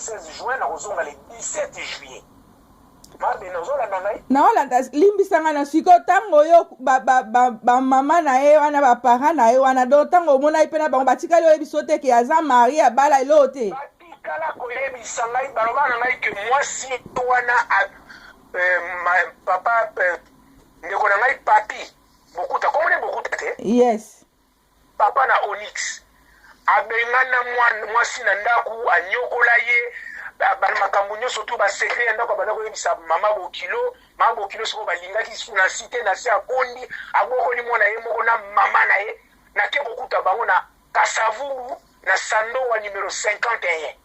16 juin, nakozonga le 17 juillet. Mabe, ozolanda ngai? Naolanda, limbisa ngai. Na sikoyo, ntango oyo bamama na ye wana, baparent na ye wana, donc ntango omonaki mpe na bango, batikali oyebi so te ke aza marié, abala, eloo te? Batikala koyebisa ngai, baloba na ngai ke mwasi wana papa ndeko na ngai Papi Bokuta, komone Bokuta te? Yes. Papa na Onyx abengana mwasi na ndako, anyokola ye, makambo nyonso tu, basecret ya ndako abanda koyebisa mama bokilo. Mama bokilo sikoyo balingaki na si te, na se akondi, abokoli mwana ye moko na mama na ye. Nake kokuta bango na Kasavubu, na Sandowa numéro 51,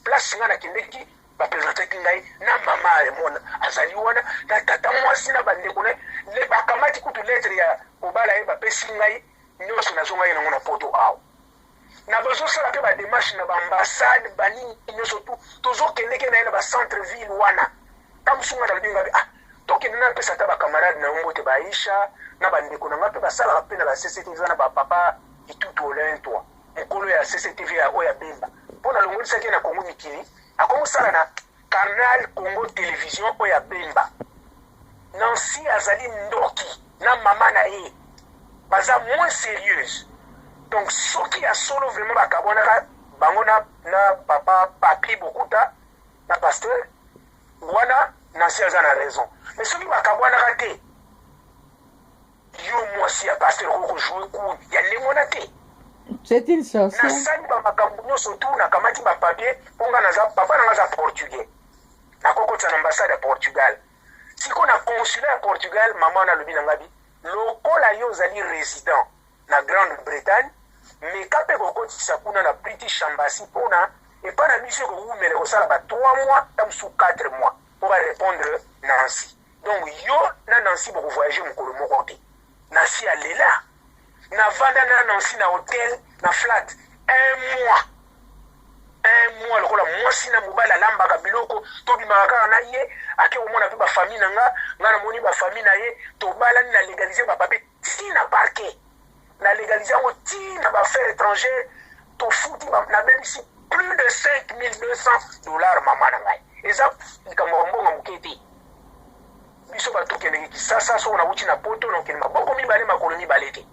place nga nakendeki. Baprésentaki ngai na mama ya mwana, azali wana na tata mwasi na bandeko na ye. Bakamati kutu lettre ya kobala ye, bapesi ngai nyonso, nazongai nango na Poto. Awa na bazosala mpe badémarche na baambassade, banini nyonso tu. Tozokendeke na ye na bacentre ville wana. Ta mosu nga nalobi ngabi: "Ah, tokende, napesa ata bacamarade na yo mbote, baisha na bandeko na nga mpe basalaka mpe na ba CCTV wana, bapapa Itutu Olentwa, mokolo ya CCTV ya oyo ya Bemba, mpo nalongolisaki ye na Kongo Mikili, akomosala na Canal Congo Télévision oyo ya Bemba." Nancy azali ndoki na mama na ye, baza moins sérieuse. Donc soki ya solo vraiment bakabwanaka bango na papa Papi Bokuta na pasteur wana, Nancy aza na raison. Mais soki bakabwanaka te, yo mwasi ya pasteur okoki kojouer coup ya ndenge wana te. C'est une sorcière. Nasali bamakambo nyonso tu, nakamati bapapier mpo nga naza, papa na nga aza Portugais, nakokotisa na ambassade ya Portugal. Sikoyo na consulat ya Portugal, mama wana alobi na nga bi: "Lokola yo ozali résident na Grande-Bretagne, meka mpe kokotisa kuna na British Embassy, mpona epai na biso ekowumela, kosala ba 3 mois, ta mosusu 4 mois mpo barépondre Nancy. Donc yo na Nancy bokovoyage mokolo moko te." Nancy alela. Navanda na Nancy na hotel, na flat, un mois, un mois, lokola mwasi na mobali. Alambaka biloko, tobimaka kaka na ye, ake komona mpe bafamille na nga, nga namoni bafamille na ye. Tobalani, na légaliser bapapier ti na parquet, na légaliser yango ti na baaffaire étrangère. Tofuti, nabebisi plus de 5200 dollars. Mama na ngai, eza likambo ya mbongo moke te. Biso bato tokendeke Kisasa, soko nawuti na Poto, nakokende maboko mibale, makolo mibale te.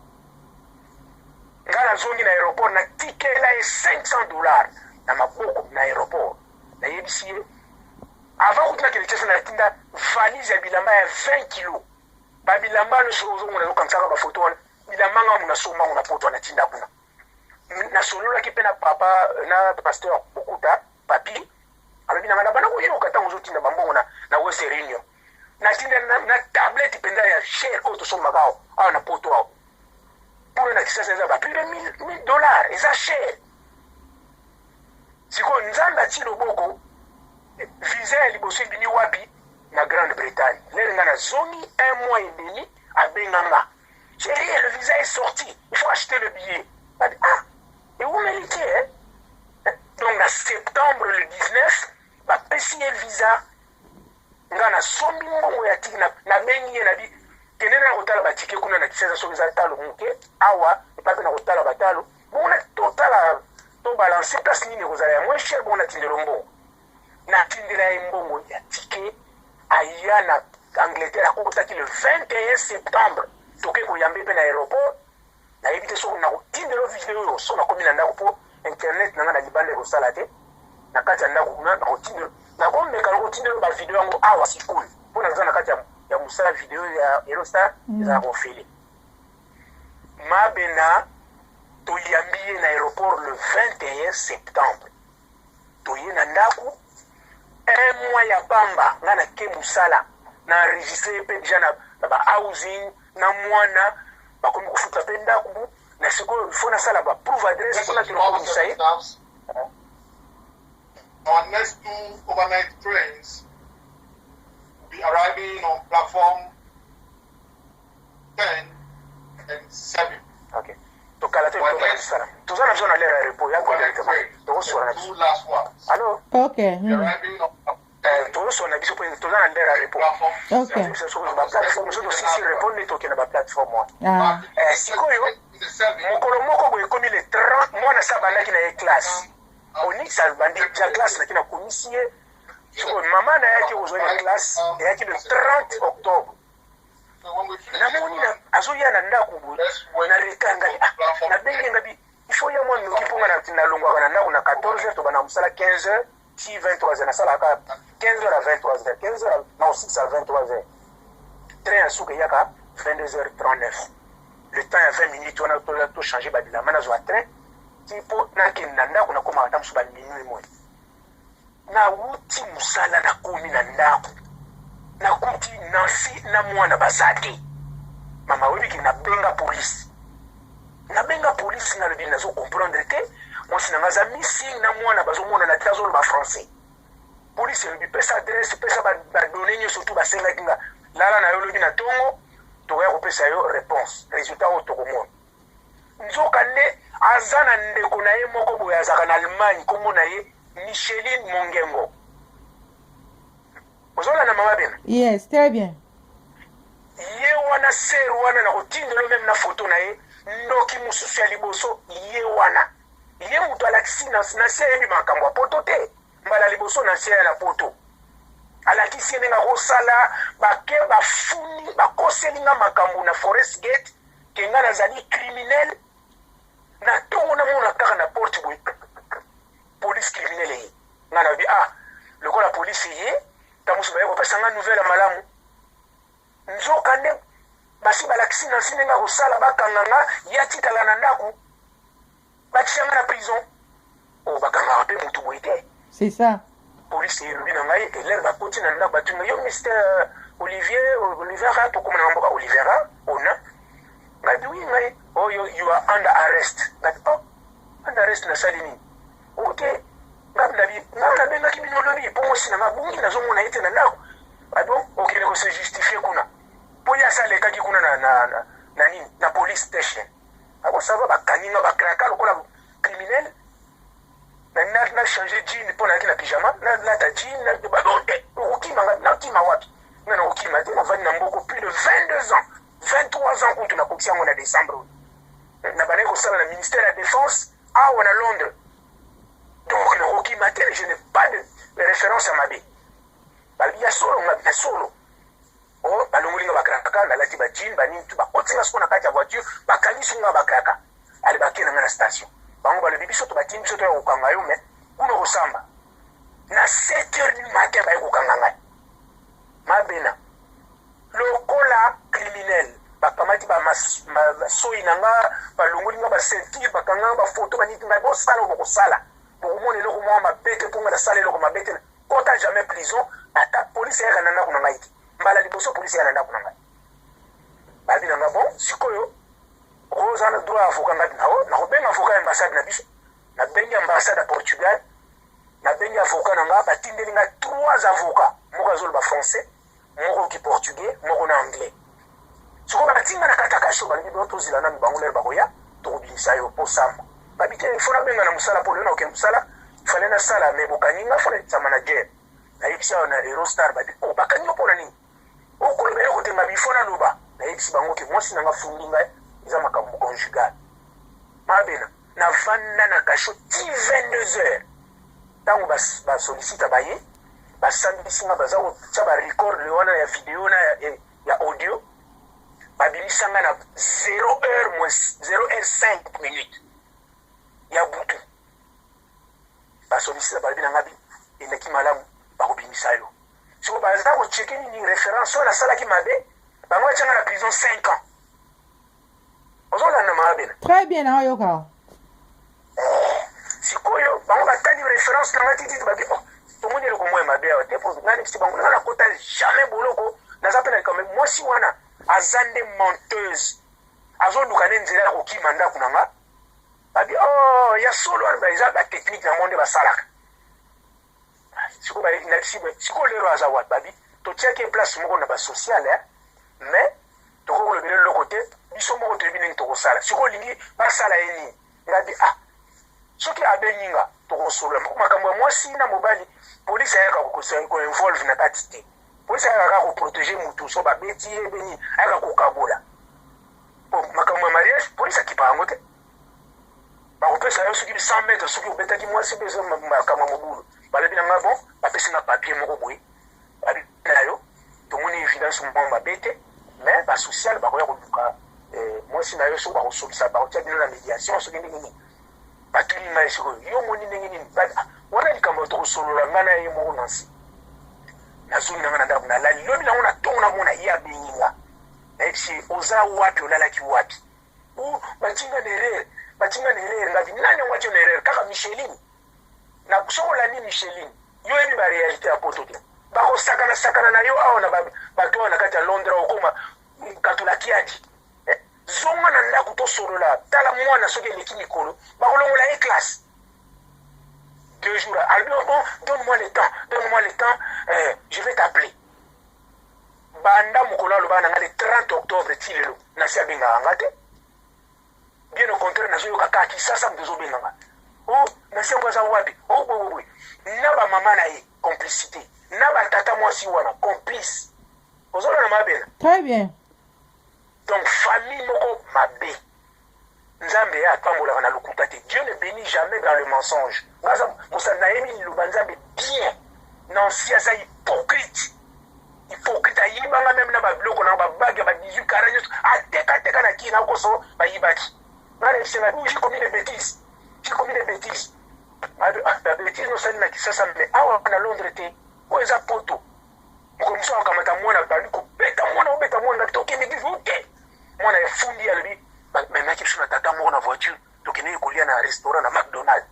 Ngai nazongi na aéroport, natikela ye 500 dollars na maboko na aéroport. Nayebisi ye, avant kutu nakende Tiasa, natinda valise ya bilamba ya 20 kilo, babilamba nyonso ozomona, ezokangisaka bafoto wana, bilamba ngambu nasombango na Poto, natinda kuna. Nasololaki mpe na papa na pasteur Bokuta Papi, alobi na ngai na banda koyoka ntango ozotinda bambongo na Western Union. Natinda na tablette mpenza ya cher oyo tosombaka awa awa na Poto. Awa mpona na Kisasa eza ba plus de 1000 dollars, eza cher. Sikoyo Nzambe atie loboko, visa ya liboso ebimi wapi? Na Grande Bretagne. Lere nga nazongi, un mois et demi, abenga nga: "Chérie, le visa est sorti, il faut acheter le billet." Adi: "Ah, ewumeli te, eh?" Donc na septembre le 19 bapesi ye visa. Nga nasombi mbongo ya ticket, nabengi ye, nabi: "Kende na kotala batike kuna na Kisasa, soki eza talo moke awa epai mpe na kotala batalo bongo, na totala, tobalance place nini ekozala ya moins cher." Bongo natindela mbongo, natindela ye mbongo ya ticket, aya na Angleterre. Akokotaki le 21 septembre, toke koyambe mpe na aéroport. Nayebi te soki nakotindela video oyo so nakomi na ndako, mpo internet na ngai na libanda ekosala te. Na kati ya ndako kuna nakotindela, nakomeka nakotindela bavideo yango awa sikoyo, mpo naza na kati ya mosala. Video ya Eurostar ezala kofele mabena. Toyambi ye na aéroport le 21 septembre, toye na ndako. Un mois ya pamba, nga nake mosala, na enregistre mpe déjà na bahousing na mwana, bakomi kofuta mpe ndako. Na sikoyo il faut nasala bapreuve adresse mpona kende kokomisa ye. Our next two overnight trains will be arriving on platform 10 and 7. Ok, tokala te, tokala toza na biso na l'heure ya repos ya directement, tokosola na biso. Two last ones. Allo? Ok. Be arriving on Tozosola na biso mpo toza na l'heure ya repos. Baplateforme so tosisi repos nde tokende baplateforme wana. Ah. Sikoyo mokolo moko boye ekomi le 30, mwana sa abandaki na ye classe. Onyx abandi ja classe, naki nakomisi ye. Sikoyo mama na yaki kozwa na classe, eyaki le 30 octobre. Namoni azoya na ndako boye na retard. Ngai, ah, nabengi ngabi il faut ya mwa noki, mpo nga nalongwaka na ndako na 14 heures, tobanda mosala 15 heures ti 23 heures. Nasalaka 15 heures à 23 heures, 15 heures na 6 à 23 heures. Train ya suka eyaka 22 heures 39. Le temps ya 20 minutes wana tochange babilamba, nazwa train ti mpo nakende na ndako, nakomaka ata mosu baminuit moi. Nawuti mosala, nakomi na ndako, nakuti Nancy na mwana baza te. Mama, oyebiki, nabenga polise, nabenga polise, nalobi nazo comprendre te, mwasi na nga aza missing na mwana bazomonana te, azoloba français. Polise elobi pesa adresse, pesa badonnées nyonso tu basengaki nga. Lala na yo, olobi na ntongo tokoya kopesa yo réponse, résultat oyo tokomona. Nzoka nde aza na ndeko na ye moko boye azalaka na Allemagne, nkombo na ye Micheline Mongengo. Ozolanda, mama Bena? Yes, très bien. Ye wana sœur wana, na kotindelo même na foto na ye. Ndoki mosusu ya liboso ye wana, ye moto alakisi Nancy. Ayebi makambo ya poto te. Mbala liboso Nancy aya na poto, alakisi ye ndenge akosala. Bake bafuni, bakoseli nga makambo na Forest Gate ke nga nazali criminel. Na ntongo namona kaka na porte boye police criminel eye. Nga nayebi, ah, lokola police eye, ntango mosusu baye kopesa nga nouvelle ya malamu. Nzoka nde basi balakisi Nancy ndenge akosala, bakanga nga, ye atikala na ndako, batia nga na prison. Oyo bakangaka mpe motu boye te. C'est ça. Polise elobi na ngai elere bakoti na ndako, batunga yo Mister Olivier Olivera, tokóma na mboka Olivera ona. Ngai bi oui, ngai oyo, you are under arrest. Ngai, oh, under arrest, nasali nini? Ok, ngai nabi ngai nabengaki bino lobi mpo mwasi na nga bungi, nazomona ye te na ndako. Abo okende kose justifier kuna, mpo ye asa alekaki kuna na nini, na police station. Akosava bakangi nga, bakraka lokola criminel. Na change jean mpo nayaki na pyjama, nalata jean. Okokima nga, nakima wapi? Nga nakokima te. Navandi na mboko plus de 22 ans, 23 ans kutu nakokisi yango na décembre oyo. Nabandaki kosala na ministère ya Défense awa na Londres, donc nakokima te. Je n'ai pas de référence ya mabe. Balobi ya solo? Nga ya solo. O balongoli nga bakraka, nalati bajean, banini tu, bakoti nga siko na kati ya voiture, bakangisi nga bakraka. Ale, bakei na nga na station. Bango balobi biso to batindi biso toya kokanga yo, mais kuna kosamba na 7 heures du matin baye kokanga ngai, mabena lokola criminel. Bakamati basoi na nga, balongoli nga baceinture, bakanga nga bafoto, baniti ngai. Bosala oyo bokosala, bokomona eloko moko mabe te, mpo nga nasala eloko mabe te. Kota jamais prison, ata polise eyaka na ndako na ngai te. Mbala liboso polise eya na ndako na ngai, babi na nga bon, sikoyo oza na droit ya avocat. Ngai nao nakobenga avocat ya ambassade na biso. Nabengi ambassade ya Portugal, nabengi avocat na nga, batindeli nga trois avocats: moko azoloba français, moko ki portugais, moko na anglais. Sikoyo batinga na kati ya cachot, balobi bon, tozela nanu bango, lere bakoya tokobimisa yo mpo samba. Babi te, faut nabenga na mosala, mpo lelo nakokende mosala, fallait nasala, mais bokangi nga, faut nayebisa manager. Nayebisi awa na Eurostar, babi o oh, bakangi yo mpo na nini? Okoloba eloko te. Ngabi faut naloba. Nayebisi bango ke mwasi na nga fundi ngai, eza makambo conjugal. Mabena, navanda na cachot ti 22 heures. Ntango basolicita baye, basambisi nga, baza kotia barecord wana ya video na ya audio. Babimisa nga na 0 heure moins 0 heure 5 minutes ya butu. Basolicita balobi na nga bi eleki malamu, bakobimisa yo. Siko baza kochecker nini, référence oyo nasalaki mabe. Bango batianga na prison 5 ans. Ozolanda, maabena? Très bien, naoyoka. Sikoyo bango batali référence na nga tititi, babi oh, tomoni eloko moko ya mabe awa te. Po ngai nayebisi bango nga nakota jamais boloko, naza mpe na likambo. Mwasi wana aza nde menteuse, azoluka nde nzela ya kokima ndako na nga. Babi oh, ya solo wana eza batechnique na ngo nde basalaka. Sikoyo sikoyo lero aza wapi? Babi totiaki place moko na basocial, mais tokoki kolobela eloko te, biso moko toyebi ndenge tokosala. Sikoyo olingi basala ye nini? Ngabi ah, soki abengi nga tokosolola makambo ya mwasi na mobali. Polisi ayaka koinvolve na kati te. Polisi ayaka kaka koprotéger mutu so babeti ye beni, ayaka kokabola. Po makambo ya mariage, polisi akipa yango te. Bakopesa yo soki 100 mètre soki obetaki mwasi mpe eza makambo ya mobulu. Balobi na ngai bon, bapesi nga papier moko boye, babi na yo tomoni evidence mwa mabe te, mais basocial bakoya koluka eh, mwasi na yo, soki bakosolisa, bakotia bino na médiation soki ndenge nini. Batuni ngai sikoyo, yo omoni ndenge nini? Ah, wana likambo tokosolola ngai na ye moko. Nansi nazongi na ngai na ndako, nalali. Lobi nango na ntongo namona ye abengi nga. Nayebisi ye: oza wapi? Olalaki wapi? O batinga na erreur, batinga na erreur. Ngabi nani yango atio na erreur? Kaka Micheline. Na soki olandi Micheline, yo oyebi baréalité ya poto te. Bakosakana sakana na yo awa na bato awa na kati ya Londres, okoma katola kiadi. Eh, zonga na ndako tosolola. Tala mwana, soki eleki mikolo bakolongola ye classe. 2 jours alobi: bon, donne-moi le temps, donne-moi le temps, je vais t'appeler. Banda mokolo alobaka na nga le 30 octobre ti lelo, nasi abengaka nga te. Bien au contraire, nazoyoka kaka Kisasa moto ezobenganga: o nasi yango aza wapi? O boyeboye na bamama na ye complicité, na batata mwasi wana complice. Ozolona mabela? Très bien. Donc famille moko mabe. Nzambe ye apambolaka na lokuta te. Dieu ne bénit jamais dans le mensonge. Ngaza mosali, nayebi liloba Nzambe bien. Nansi aza hypocrite, hypocrite. Ayibanga même na babiloko na babague ya ba 18 carats nyonso, atekateka na kii nakoso bayibaki. Nga nayebisenga: j'ai commis des bêtises, j'ai commis des bêtises. Babêtises nosali na Kisasa, mais awa na Londres te, oyo eza poto. Mokolo mosusu akamata mwana, bandi kobeta mwana, obeta mwana. Ngabi tokende église oke. Mwana efundi, alobi bamemaki biso na tata moko na voiture, tokendeki kolia na restaurant na McDonald.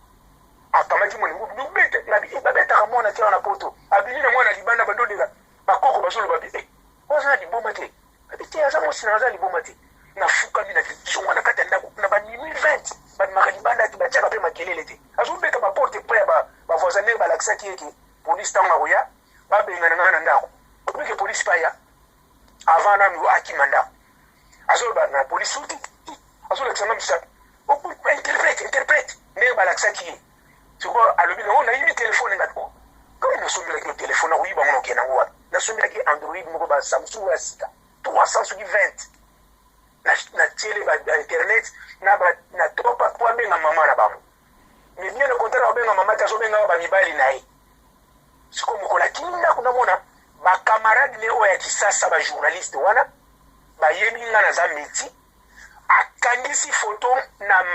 Akamati mwana, bete ngabi babetaka mwana te awa na poto. Abimi na mwana libanda, bandoleka bakoko bazoloba bi oza na liboma te. Abi te, aza mwasi na, aza liboma te. Nafukami na zonga na kati ya ndako na baminuit 20, babimaka libanda te, batiaka mpe makelele te. Azobeta baporte près ya bavoisin ndenge balakisaki eke polise ntango akoya babengana ngai na ndako. Obike polise pa ya avant nanu akima ndako, azoloba na polise uti azolakisa nga misato: interprète, interprète. Ndenge balakisaki ye sikoyo, alobi nango nayibi telefone. Ngai kama nasombelaki yo telefone, nakoyiba ngo, nakokende yango wapi? Nasombelaki Android moko, ba Samsung ya sika, 300 soki 20. Natiele bainternet na topa po abenga mama na bango. Mais bien au contraire, abenga mama te, azobengaka bamibali na ye. Sikoyo mokolo akimi ndako, namona bacamarade ne oyo ya Kisasa, bajournaliste wana bayebi nga naza meti. Akangisi foto na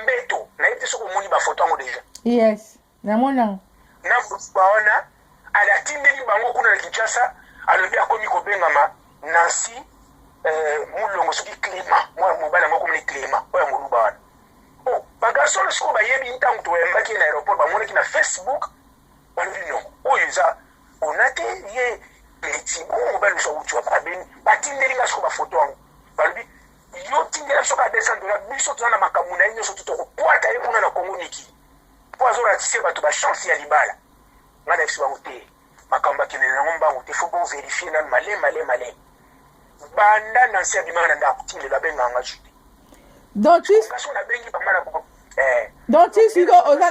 mbeto, nayebi te soki omoni bafoto yango déjà. Yes, namona. Na wana atindeli bango kuna na Kinshasa, alobi akomi kobengama Nancy Mulongo soki Clément. Mwana mobali yango akomini Clément oyo ya moluba wana. Oh, bagarçon sikoyo bayebi ntango toyambaki ye na aéroport, bamonaki na Facebook, balobi non, oyo eza ona te, ye leti bongo mobali mosu awuti wapi? Abeni batindeli nga sikoyo bafoto yango, balobi yo tindela biso kaka 200 dollar, biso toza na makambo na ye nyonso, to tokokwata ye kuna na Kongo mikili mpo azoratise bato bachance ya libala. Ngai na biso bango te, makambo akendele nango mbango te, faut bovérifier nanu maleme maleme maleme. Banda Nansi abimaka na ndako ti lelo, abengaka nga ju te. Donc ti Nga so nabengi bango na Donc ti sikoyo oza